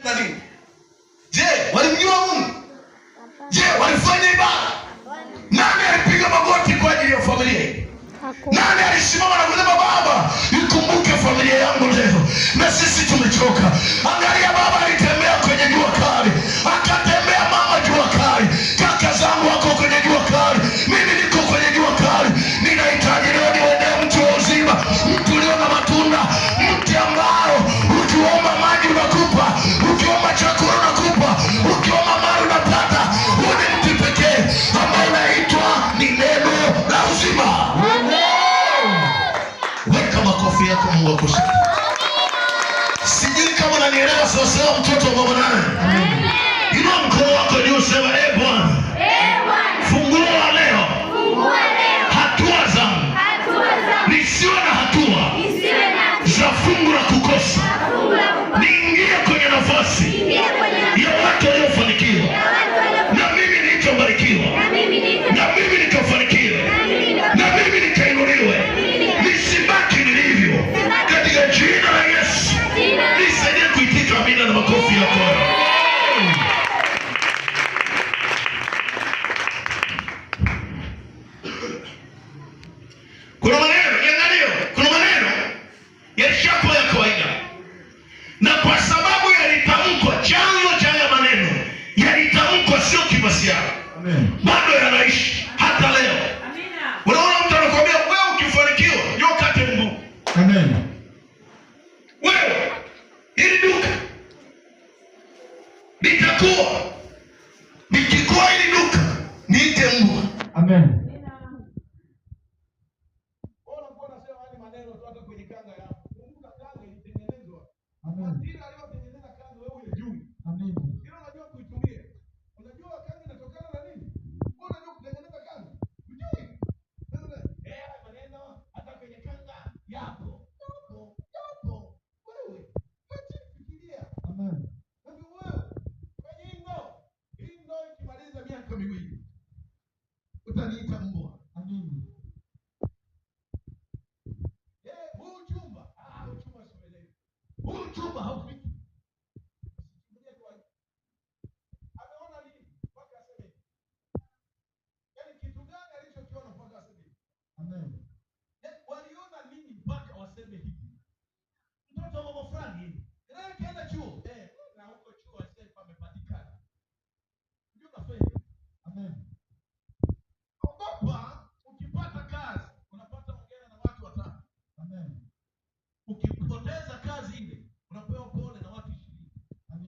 Na nini? Je, walimjua Mungu? Je, walifanya ibada? Nani alipiga magoti kwa ajili ya familia hii? Nani alisimama na kusema Baba, ikumbuke familia yangu leo, na sisi tumechoka. Angalia, baba alitembea kwenye jua kali, akatembea mama jua kali, kaka zangu wako kwenye jua kali, mimi niko kwenye jua kali. Ninahitaji leo niuendee mti wa uzima, mti ulio na matunda, mti ambao ukiomba maji unakupa, ukiomba chakula unakupa, ukiomba mali unapata. Huu ni mti pekee ambao unaitwa ni neno la uzima. Weka makofi yako, Mungu akusikie. Sijui kama unanielewa sawasawa, mtoto wa baba nane. Inua mkono wako juu, sema e Bwana, fungua leo hatua zangu, nisiwe na hatua za fungu la kukosa, niingie kwenye nafasi ya watu waliofanikiwa, na mimi nilichobarikiwa, na mimi nikafanikiwe, na mimi nikainuliwe, nisibaki nilivyo, katika jina la Yesu. Nisaidie kuitika amina na makofi yako. Kuna maneno niangalie, kuna maneno yalishakuwa ya kawaida, na kwa sababu yalitamkwa, chanzo cha haya maneno yalitamkwa sio kimasiara, bado yanaishi hata leo. Unaona mtu anakuambia wewe ukifanikiwa njoo kate mguu. Amen. Wewe hili duka litakuwa.